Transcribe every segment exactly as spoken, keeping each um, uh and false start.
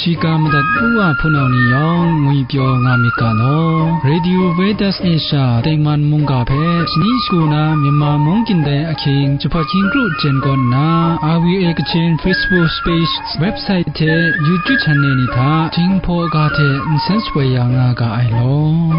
Shiga madat u a hpunau ni yawng ngwi pyaw nga myit ga law. Radio Vedas Asia tengman mungga hpe shani shagu na Myanmar mung gindai ahkying jahpawt hkying kru jen kawn nna, R V A Kachin Facebook page, website hte YouTube channel ni hta Jinghpaw ga hte nsen shapoi ya nga ga ai law.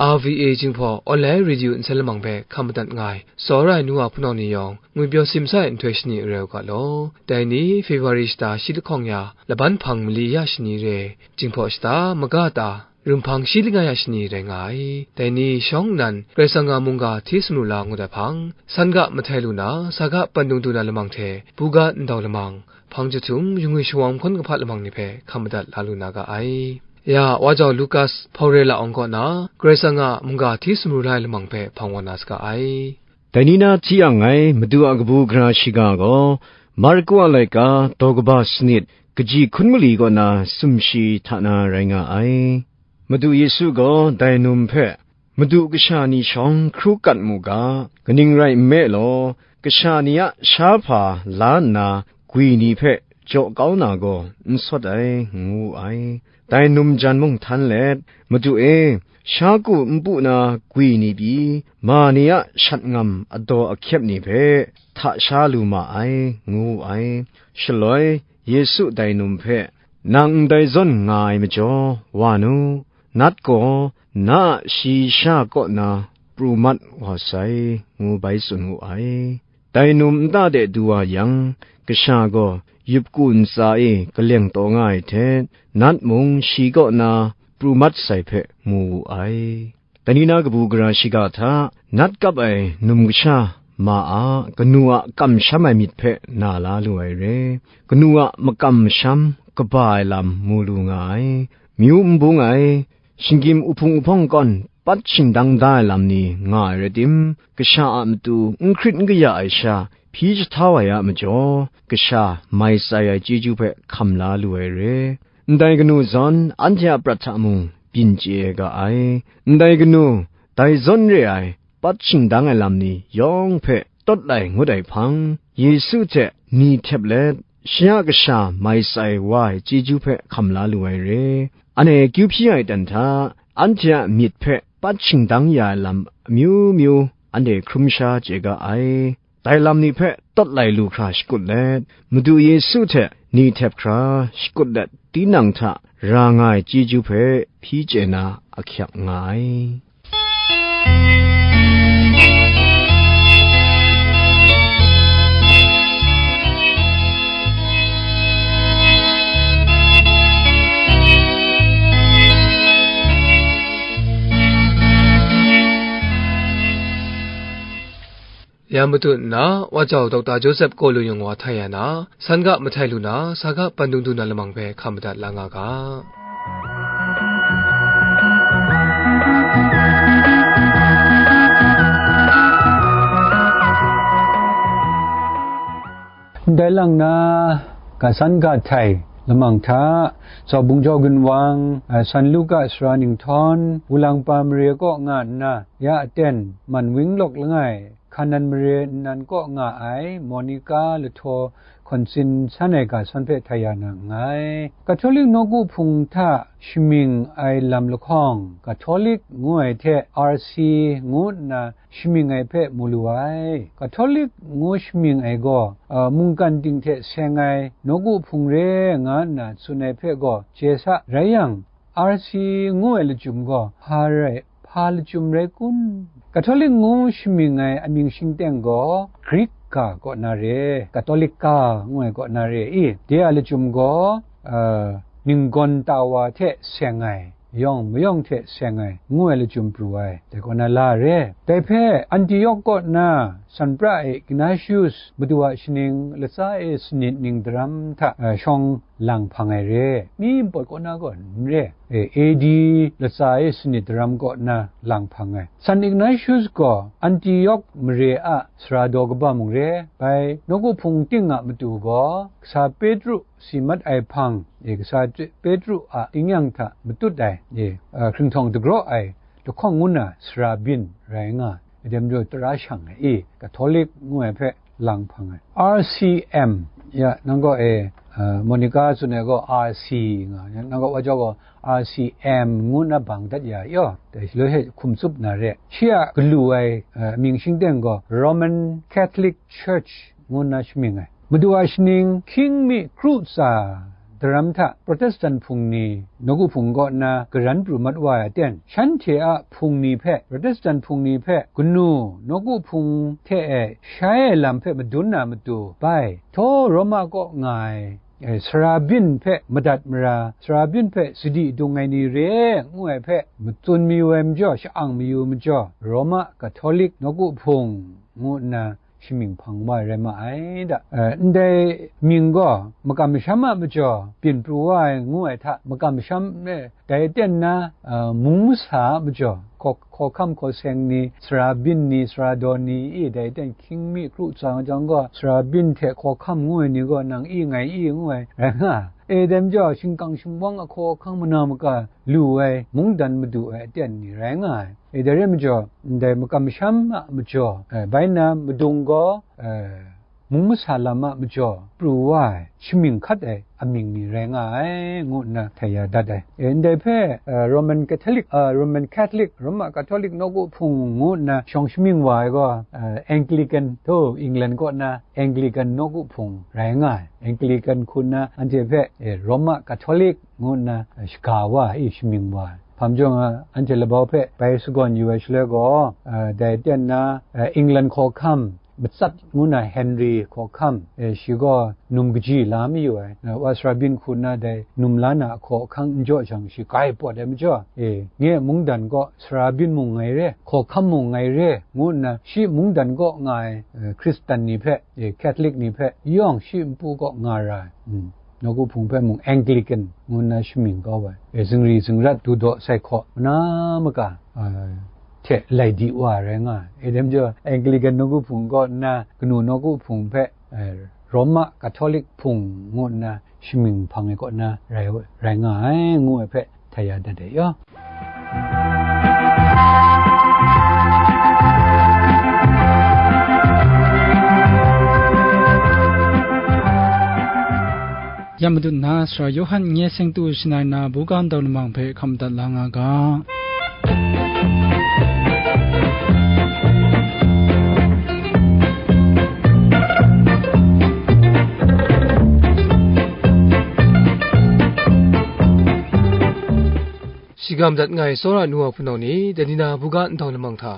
R V A Jinghpaw online radio nsen lamang hpe hkam madat nga ai, tsawra ai nu wa hpunau ni yawng, ngwi pyaw simsa ai nhtoi shani rai u ga law. Dai ni, February shata shi lahkawng ya, laban hpang mali ya shani re, Jinghpaw shata maga ta, rum hpang shi langai ya shani rai nga ai. Dai ni shawng nnan, Karai Kasang a mungga hti sumru la ngut ai hpang, san ga mahtai lu na, sa ga pandung du na lamang hte, buga ndau lamang, hpang jahtum, shingwi shingwang mahkawn kahpa lamang ni hpe hkam madat la lu na ga ai. Ya, Wa Jau Lukas, Hpawre la awng kaw na, Karai Kasang a mungga hti sumru la ai lamang hpe hpang wa na saga ai. Dai ni na hti yang ngai, Madu a kabu gara shiga gaw, Marku a laika, daw kaba sanit, kaji hkun mali kaw na sumshi hta na rai nga ai. Madu Yesu gaw dai num hpe, Madu kasha ni shawng hkru kat mu ga, kaning rai nme law, kasha ni a sha hpa la nna gwi ni hpe jaw kau na gaw n sawt ai, ngu wu ai. Dai num jan mung htan let, Madu e, sha ku npu na gwi ni pyi, ma ni a shat ngam adaw ahkyep ni hpe hta sha lu ma ai, ngu wu ai. Shaloi, Yesu dai num hpe, "Nang ndai zawn nga ai majaw, wa nu, nat gaw na a shayi sha kaw na pru mat wa sai," ngu bai tsun wu ai. Dai num nta de du wa yang, kasha gaw yup ku ntsa e kaleng taw nga ai hte, nat mung shi kaw na pru mat sai hpe mu wu ai. Dai ni na kabu gara shiga hta, nat kap ai num kasha ma a kanu a kamsham ai myit hpe na la lu ai re. Kanu a makam masham kaba ai lam mu lu nga ai. Myu n bung ai, shinggyim uhpung uhpawng kawn pat shingdang da ai lam ni nga ai rai tim, kasha a matu n hkrit n kaya ai sha hpyi jahtau ai a majaw, kasha mai tsai ai chyeju hpe hkam la lu ai re. Ndai kanu zawn anhte a prat hta mung byin chye ai ga ai. Ndai kanu, dai zawn re ai, pat shingdang ai lam ni yawng hpe tawt lai ngut ai hpang, Yesu hte ni htep let, shi a kasha mai tsai wa ai chyeju hpe hkam la lu ai re. Anhte kyu hpyi ai ten hta, anhte a myit hpe pat shingdang ya ai lam amyu myu anhte hkrum sha chye ga ai. Dai lam ni hpe tawt lai lu hkra shakut let, Madu Yesu hte ni htep hkra shakut let, tinang hta ra nga ai chyeju hpe hpyi chye na ahkyak nga ai. Ya matut nna, Wa Jau Dokta Joseph Kaw Lun Yawng wa htai ya na, san ga mahtai lu na, sa ga pandung du na lamang hpe hkam madat la nga ga. Ndai lang na, ga san ga htai lamang hta, Zau Bung Jau Gun Wang, a, San Luka Sara Ninghtawng, Wulangpa Mare kaw nga nna, ya aten, Man Wing Lawk langai, Hkanan mare nnan kaw nga ai Monica Lahtaw Hkawn Sin san ai ga san hpe htai ya na nngai. Katolik nawku hpung hta shamying ai lam lahkawng, Katolik ngu ai hte R C ngu nna shamying ai hpe mu lu ai. Katolik ngu shamying ai gaw, a, mungkan ting hte seng ai nawku hpung re nga nna tsun ai hpe gaw chye sa, rai yang, R C ngu ai lachyum gaw hpa rai, hpa lachyum rai kun? Katolik ngu shamying ai amying shingteng gaw Grik ga kaw na re, Katolika ngu ai kaw na re i? De a lachyum gaw, a, ninggawn tawa hte seng ai, yawng mayawng hte seng ai, ngu ai lachyum pru ai, dai kaw na la re. Dai hpe Antiok kaw na Sanpra e Ignatius Madu a shaning latsa e sanit ning daram hta, a, shawng lang hpang ai re. Mi npawt kaw na gaw n re. E, A D latsa e sanit daram kaw na lang hpang ai. San Ignatius gaw Antiok mare a sara daw kaba mung re. Bai nawku hpung ting a matu gaw, kasa Petru si mat ai hpang, e, kasa Petru a tingnyang hta matut ai, e, a, hkringhtawng dagraw ai lahkawng ngu na sara byin rai nga, Edem jaw tara shang ai i, Katolik ngu ai hpe lang hpang ai. R C M, ya, nang gaw e, uh, Monica tsun ai gaw R C nga, ya, nang gaw wa jau gaw R C M ngu nna bang dat ya, yaw, dai shaloi hte hkum tsup na re. Shi a galu ai, uh, mying shingteng gaw Roman Catholic Church ngu nna shamying ai. Madu a shaning hkying mi kru tsa daram hta Protestant hpung ni nawku hpung kaw na garan pru mat wa ai aten, shanhte a hpung ni hpe, Protestant hpung ni hpe kanu nawku hpung hte e shai ai lam hpe madun na matu bai, htaw Roma kaw nga ai, e, sara byin hpe madat mara, sara byin hpe sadi dung ai ni re, ngu ai hpe matsun mayu ai majaw, sha-ang mayu majaw, Roma Katolik nawku hpung ngu nna shamying hpang wa ai rai ma ai da. Eh, ndai mying gaw makam masham a majaw byin pru wa ai ngu ai hta, makam masham, eh, dai aten na, eh, mung masa a majaw, hkaw-, hkawhkam hkaw seng ni, sara byin ni, sara daw ni, i dai aten hkying mi kru tsa jang gaw, sara byin hte hkawhkam ngu ai ni gaw, nang i ngai i ngu ai rai nga ai. E, dai majaw, shingkang shingwang ahkaw ahkang mana maka lu ai, mungdan madu ai aten ni rai nga ai. E, dai re ai majaw, ndai makam masham a majaw, e, bai nna madung gaw, e, mung masa lam a majaw pru wa ai, shamying hkat ai amying ni rai nga ai, ngu nna htai ya dat ai. E, ndai hpe, e, Roman Catholic, e, Roman Catholic, Roma Catholic nawku hpung ngu nna shawng shamying wa ai gaw, e, Anglican, htaw England kaw na Anglican nawku hpung rai nga ai. Anglican hku nna anhte hpe, e, Roma Catholic ngu nna, e, shaga wa ai, shamying wa ai. Hpa majaw nga, anhte labau hpe bai sagawn yu ai shaloi gaw, e, dai aten na, e, England hkawhkam, matsat ngu na Henry hkawhkam, e, shi gaw num kaji la mayu ai, e, wa sara byin hku nna dai num la na ahkaw ahkang n jaw jang, shi kai pawt ai majaw, e, nye mungdan gaw sara byin mung ngai re, hkawhkam mung ngai re, ngu nna shi mungdan kaw nga ai, e, Hkristan ni hpe, e, Catholic ni hpe yawng shi npu kaw nga ra ai. Mm. Nawku hpung hpe mung Anglican ngu nna shamying kau ai. E, zingri zingrat dudaw sai hkaw mana maka, a, hte lai di wa ai rai nga ai. E, dai majaw Anglican nawku hpung kaw nna kanu nawku hpung hpe, e, Roma Catholic hpung ngu nna shamying hpang ai kaw na rai, rai nga ai, ngu ai hpe htai ya dat ai yaw. Ya madat nna, Sara Yawhan nye seng tu shangai na buga ndau lamang hpe hkam dat la nga ga. Shiga madat ngai tsawra nu wa hpunau ni, dai ni na buga ndau lamang hta,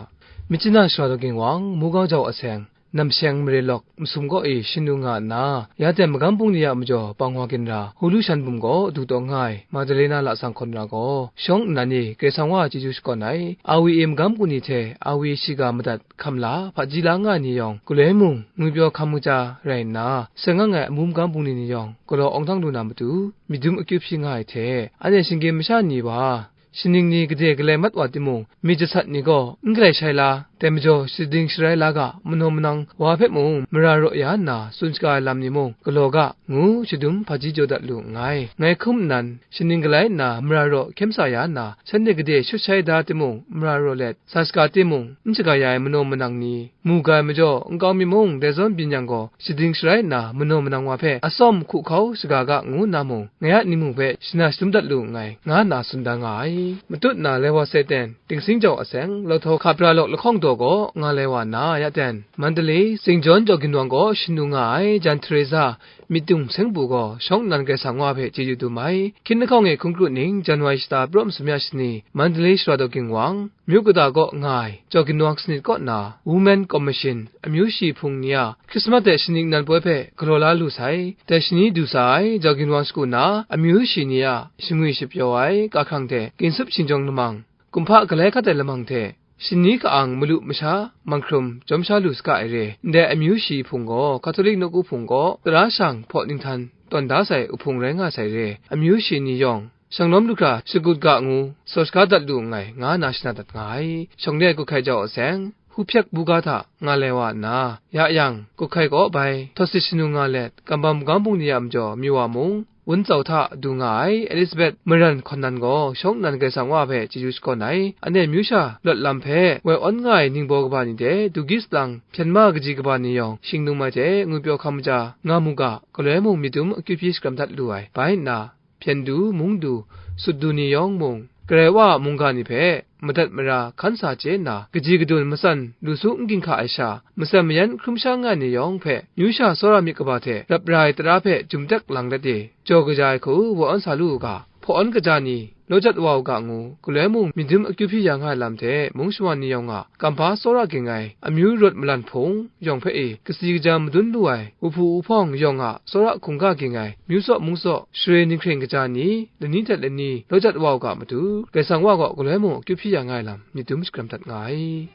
Myitkyina Sara Daw Ginwang, Mungkan Jau Aseng, Namsheng Mare Lawk, Masum Kaw E shanu nga nna, ya ten magam bungli a majaw pang wa ginra, Hulu Shan Bum gaw du taw nga ai, Madalena Lasang Hkawn Ra gaw, shawng nnan e Karai Kasang wa chyeju shakawn ai, R V A magam bungli hte R V A shiga madat hkam la, hpaji la nga ai ni yawng, galoi mung, ngwipyaw hkam kaja rai nna, seng ang ai amu magam bungli ni yawng, galaw awng dang lu na matu, myit dum akyu hpyi nga ai hte, anhte shinggyim masha ni wa, shaning ni gade galai mat wa timung, myit jasat ni gaw n galai shai la, dai majaw shading sharai la ga, manaw manang wa hpe mung mara raw ya nna, tsun shaga ai lam ni mung galaw ga, ngu shadum hpaji jaw dat lu nngai. Ngai hkum nnan, shaning galai nna mara raw hkyem sa ya nna, shanhte gade shut shai da timung, mara raw let, sa shaga timung, n shaga ya ai manaw manang ni, mu ga ai majaw, nkau mi mung dai zawn byin yang gaw, shading sharai nna manaw manang wa hpe atsawm hku hkau shaga ga ngu nna mung, ngai a ningmung hpe shana shadum dat lu nngai, nga nna tsun da nga ai. Matut na lai wa Satan, Dingsing Jau Aseng, Lauthau Hkapra Lawk lahkawng daw gaw nga lai wa nna, ya ten, Mandalay, Saint John Jau Ginwang gaw shanu nga ai, Jan Teresa, Myit Dum Seng Pu gaw shawng nnan Karai Kasang wa hpe chyeju dum ai. Hkying lahkawng e hkun kru ning, January shata pra masum ya shani, Mandalay Sara Daw Ginwang, Myu Kata kaw nga ai, Jau Ginwang Sanit kaw na Women Commission amyu shi hpung ni a Christmas hte shaning nnan poi hpe galaw la lu sai. Dai shani du sa ai, Jau Ginwang shagu na amyu shi ni a shingwi shapyaw ai, kahkrang hte ginsup shingjawng lamang, kumhpa galai hkat ai lamang hte, shani ka-ang malu masha, manghkrum jawm sha lu saga ai re. Ndai amyu shi hpung gaw, Katolik nawku hpung gaw, tara shang hpaw ninghtan tawn da sai uhpung rai nga sai re. Amyu shi ni yawng, shanglawm lu hkra shagut ga ngu, saw shaga dat lu nngai, nga na shana dat nga ai. Shawng de Kuhkhai Jau Aseng, Hupyek buga hta nga lai wa nna, ya yang, Kuhkhai kaw bai, Htawsit shanu nga let, Kambam Magam Bungli a majaw mi wa mung, wun tsau hta du nga ai Elizabeth maran hkawn nan gaw, shawng nnan Karai Kasang Wa hpe chyeju shakawn ai, anhte amyu sha lawt lam hpe woi awn nga ai ningbaw kaba ni dai du gyi salang hpyen ma kaji kaba ni yawng, shingnung mai hte ngwipyaw hkam kaja nga mu ga, galoi mung myit dum akyu hpyi shakram dat lu ai, bai nna, hpyen du, mung du, sut du ni yawng mung, Karai Wa a mungga ni hpe madat mara hkan sa chye nna, kaji kadun matsan lu su n ginhka ai sha, matsan mayan hkrum sha nga ai ni yawng hpe, myu sha tsawra myit kaba hte rap ra ai tara hpe jum tek lang dat e, jaw kaja ai hku woi awn sa lu u ga, hpaw awn kaja ni, law jat wa u ga ngu, galoi mung myit dum akyu hpyi ya nga ai lam hte, mung shawa ni yawng a kamhpa tsawra ging ai amyu rawt malan hpung yawng hpe e, kasi kaja madun lu ai, wuhpu wuhpawng yawng a tsawra hkungga ging ai, myu tsaw mung tsaw, share ninghkring kaja ni, lani htet lani law jat wa u ga matu, Karai Kasang Wa gaw galoi mung akyu hpyi ya nga ai lam, myit dum shakram dat nga ai.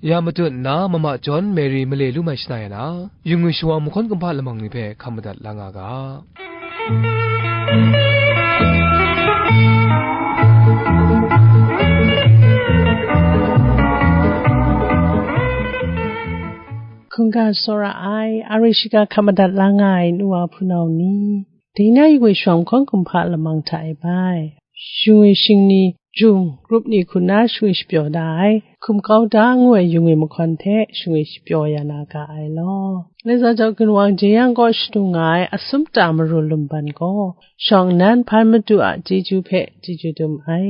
Ya matut nna, Mama John Mary male lu mai shana ya na, yu ngwi shawa mahkawn kumhpa lamang ni hpe hkam madat la nga ga. Hkungga tsawra ai, are shiga hkam madat la nga ai nu wa hpunau ni, dai na yu ngwi shawa mahkawn kumhpa lamang hta e bai, yu ngwi shingni, jung, grup ni hku nna shingwi shapyaw da ai, hkum kau da ngu ai yu ngwi mahkawn hte shingwi shapyaw ya na ga ai law. Leza jau ginwang jeyang kaw shadung nga ai asum ta maru lumban gaw, shawng nnan hpan madu a chyeju hpe chyeju dum ai.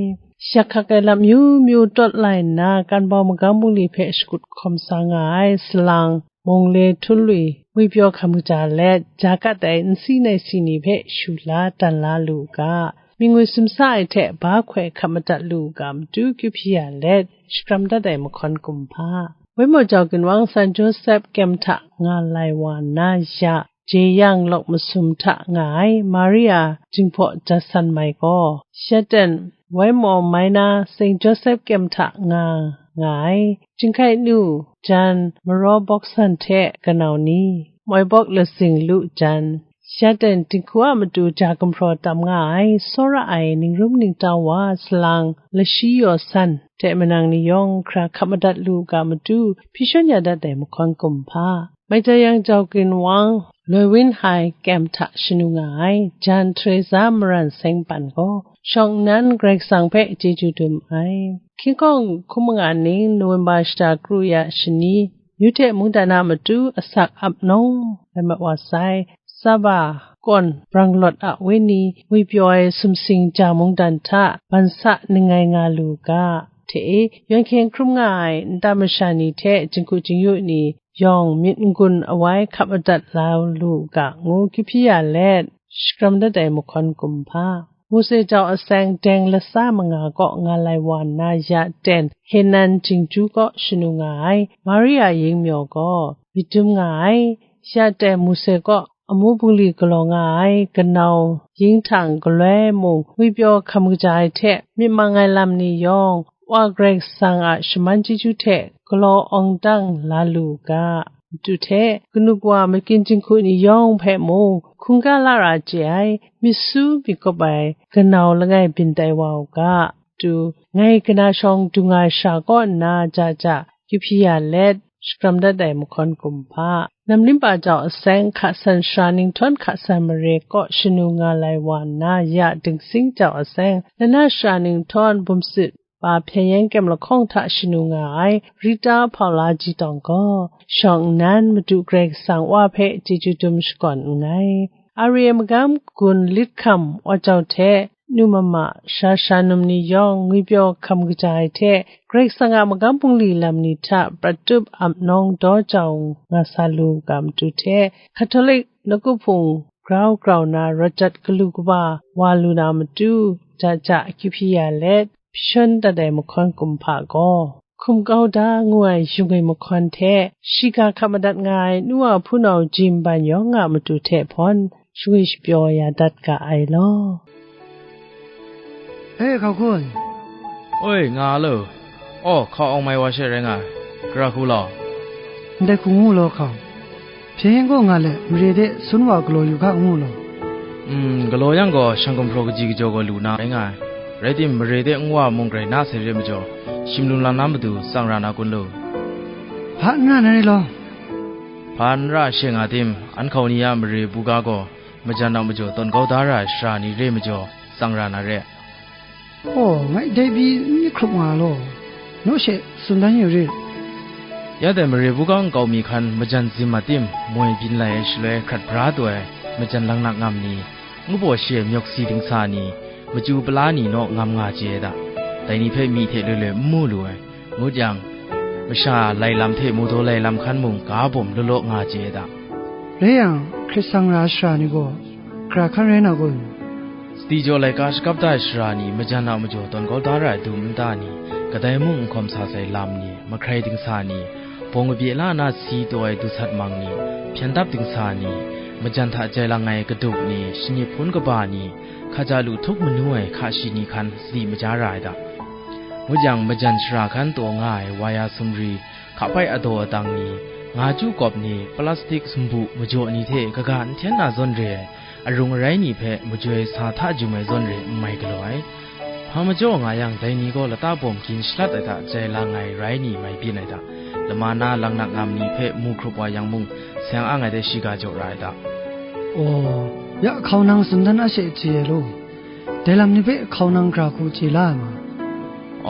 Yak hkak ai lam myu myu tawt lai nna, kan bau magam bungli hpe shakut hkawm sa nga ai salang, mung le htunlwi, ngwipyaw hkam kaja let, ja gat ai nsi naisi ni hpe shu la dan la lu u ga, mying ngwi sumsa ai hte ba hkoi hkap madat lu u ga matu kyu hpyi ya let, shakram dat ai mahkawn kumhpa. Waimaw jau ginwang San Josep kyem hta nga lai wa nna ya, jeyang lawk masum hta nga ai Maria Jinghpaw Jasan mai gaw, Shatan, Waimaw mai na Saint Joseph kyem hta nga nga ai, Jinghkai nu, jan, maraw bawk san hte kanau ni, moi bawk lazing lu jan, Shatan dinghku a matu ja gumhpraw tam nga ai, tsawra ai, ningrum ningtau wa salang, lashi yaw san, hte manang ni yawng hkra hkap madat lu u ga matu, hpyi shawn ya dat ai mahkawn kumhpa. Mai tsa yang jau ginwang, loi win hai kyem hta shanu nga ai, jan Teresa maran seng pan gaw, shawng nnan Karai Kasang hpe chyeju dum ai. Hkying hkawng hkum manga ning November shata kru ya shani, Yu hte mungdan a matu asak ap nawng ai mat wa sai, Saba kawn brang lawt a wenyi, ngwipyaw ai sumsing ja mungdan hta ban sa ningai nga lu u ga, hte e, yawng hkyeng hkrum nga ai nta masha ni hte jinghku jingyu ni yawng myit n-gun awai hkap madat la lu u ga, ngu kyu hpyi ya let, shakram dat ai mahkawn kumhpa. Mose jau aseng deng lasa manga kaw nga lai wa nna ya ten Henan Jingju kaw shanu nga ai Maria Yingmyaw gaw myit dum nga ai, ya ten Mose kaw amu bungli galaw nga ai kanau yinghtang galoi mung ngwipyaw hkam kaja ai hte myit mang ai lam ni yawng, Wa Karai Kasang a shaman chyeju hte galaw awng dang la lu u ga, matu hte kanu kawa makyin jinghku ni yawng hpe mung hkungga la ra chye ai, myit su myit kawp ai kanau langai byin tai wa u ga, matu ngai kana shawng dung ai sha kaw nna ja ja kyu hpyi ya let, shakram dat ai mahkawn kumhpa. Namlimpa jau aseng hka san sara ninghtawn hka san mare kaw shanu nga lai wa nna, ya dingsing jau aseng lana sara ninghtawn bumsit pa hpyen yen kyem lahkawng hta shanu nga ai Rita Paula Jitawng gaw, shawng nnan Madu Karai Kasang Wa hpe chyeju dum shakawn nngai. Are magam gun lit hkam wa jau hte, nu mama, sha sha num ni yawng ngwipyaw hkam kaja ai hte, Karai Kasang a magam bungli lam ni hta prat tup ap nawng daw jau nga sa lu u ga matu hte, Hkatolik nawku hpung grau grau na rawt jat galu kaba wa lu na matu, ja ja akyu hpyi ya let, hpyi shawn dat ai mahkawn kumhpa gaw, hkum kau da ngu ai yu ngwi mahkawn hte, shiga hkap madat nga ai nu wa hpunau Jim Ban Yawng a matu hte hpawn, shangwi shapyaw ya dat ga ai law. E, hkau hkun. Oi, nga a lo. Aw, hkau awng mai wa she rai nga ai. Gara hku law. Ndai hku ngu law, hkau. Hpyen yen kaw nga let, mare de sun wa galaw yu ga, ngu law. Mm, galaw yang gaw, shang gumhpraw kaji kajaw gaw lu na rai nga ai. Rai tim, mare de nwa mung grai na sai re majaw, shim lum lam na matu tsang ra na kun lu? Hpa n ra na re law. Hpa n ra she nga tim, an hkau ni a mare buga gaw majan a majaw tawn kau da ra ai sara ni re majaw, tsang ra na re. Oh, ngai dai pyi n hkrup nga law, naw she tsun dan yu rit. Ya dai mare buga nkau mi hkan majan zim a tim moi byin lai ai shaloi hkrat bra taw ai majan langnak ngam ni, ngu baw shi ai myawk si dingsa ni, machyu pala ni naw ngam nga chye ai da. Dai ni hpe myi hte loi loi n mu lu ai, ngut yang, masha lai lam hte mawdaw lai lam hkan mung ga bawm law law nga chye ai da. Rai yang, hkrit sang ra ai sara ni gaw, gara hkan rai na kun? Sadi jaw laika shakap da ai sara ni, majan a majaw tawn kau da ra ai dum nta ni, kadai mung n hkawm sa sai lam ni, mahkrai dingsa ni, bawng kabye la na si taw ai dusat mang ni, hpyen dap dingsa ni, majan hta jai lang ai kaduk ni, shanip hpun kaba ni, hkaja lu htup manu ai hka shi ni hkan sadi maja ra ai da. Ngut yang, majan shara hkan taw nga ai waya sumri, hka pai adaw adang ni, nga chyu kawp ni, plastik sumbu majaw ni hte kaga n hten na zawn re ai, arung arai ni hpe majoi sa hta jum ai zawn re n mai galaw ai. Hpa majaw nga yang, dai ni gaw lata bawm gin shalat ai hta jai lang ai rai ni mai byin ai hta, lama na langnak ngam ni hpe mu hkrup wa yang mung, seng ang ai de shiga jaw ra ai hta. Aw, ya hkau nang tsun dan a she chye ai law, dai lam ni hpe hkau nang gara hku chye la ai ma?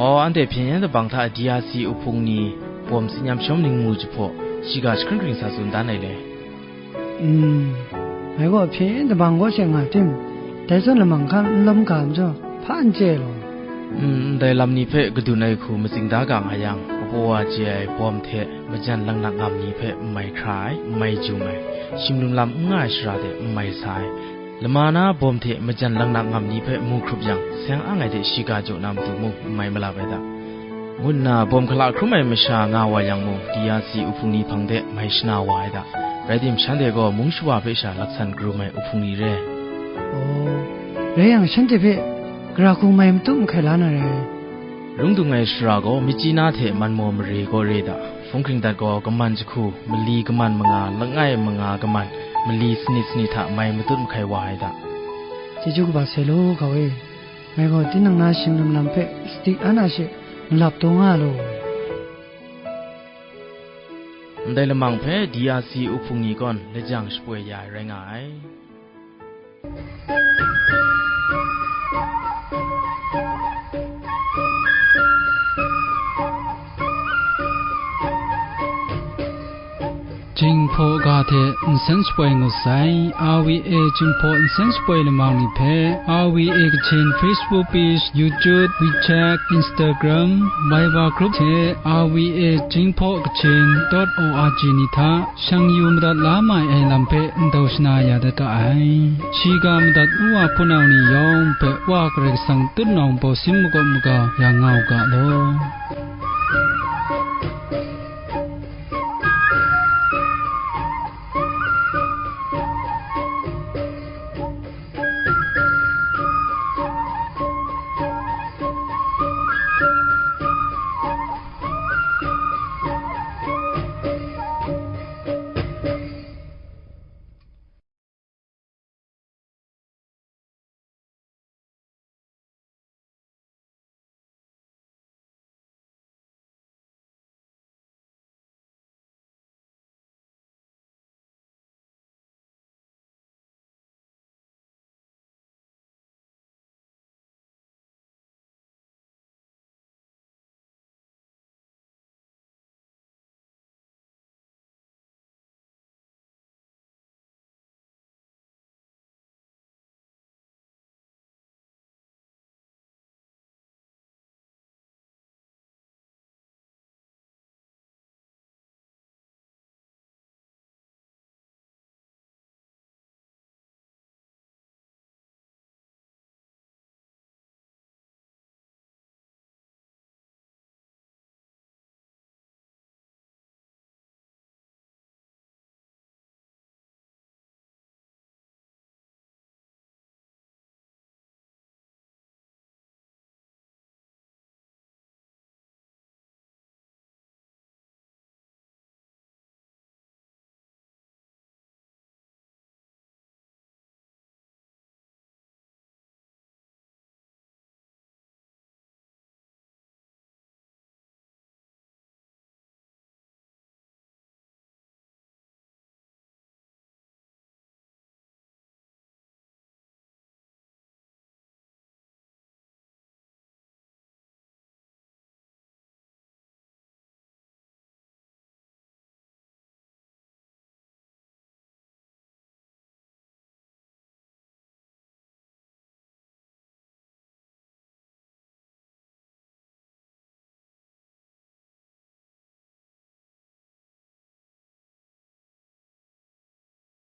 Aw, anhte hpyen yen dabang hta D R C uhpung ni bawm tsin yam shawm ningmu jahpaw, shiga jahkring kring sa tsun dan ai le. Mm, ngai gaw hpyen yen dabang kaw she nga tim, dai zawn lamang hkan n lawm ga majaw, hpa n chye ai law. Mm, ndai lam ni hpe kadun ai hku matsing da ga nga yang, kabaw wa chye ai bawm hte majan langnak ngam ni hpe n mai hkra ai, n mai jum ai, shim lum lam n nga ai shara de n mai sa ai, lama na bawm hte majan langnak ngam ni hpe mu hkrup yang, seng ang ai de shiga jaw na matu mung n mai malap ai da. Ngu nna bawm hkala hkrum ai masha nga wa yang mung, D R C uhpung ni hpang de mai shana wa ai da. Rai tim, shanhte gaw mung shawa hpe sha laksan karum ai uhpung ni re. Aw, rai yang, shanhte hpe gara hku mai matut mahkai la na rai. Lung dung ai shara gaw, Myitkyina hte Manmaw mare kaw re da. Hpung hkring dat gaw, kaman jahku, mali kaman manga, langai manga kaman, mali sanit sanit hta mai matut mahkai wa ai da. Chyeju kaba sai law, hkau e. Ngai gaw tinang na shim lum lam hpe sadi an a she ngalap taw nga law. Ndai lamang hpe D R C uhpung ni kawn lajang shapoi ya ai rai nga ai. Jinghpaw ga hte nsen shapoi ngut sai, R V A Jinghpaw nsen shapoi lamang ni hpe, R V A Kachin Facebook page, YouTube, WeChat, Instagram, Viber group hte R V A Jinghpaw Kachin dot O R G ni hta shang yu madat la mai ai lam hpe ndau shana ya dat ga ai. Shiga madat ngu wa hpunau ni yawng hpe Wa Karai Kasang tutnawng baw sin makawp maga ya nga u ga law.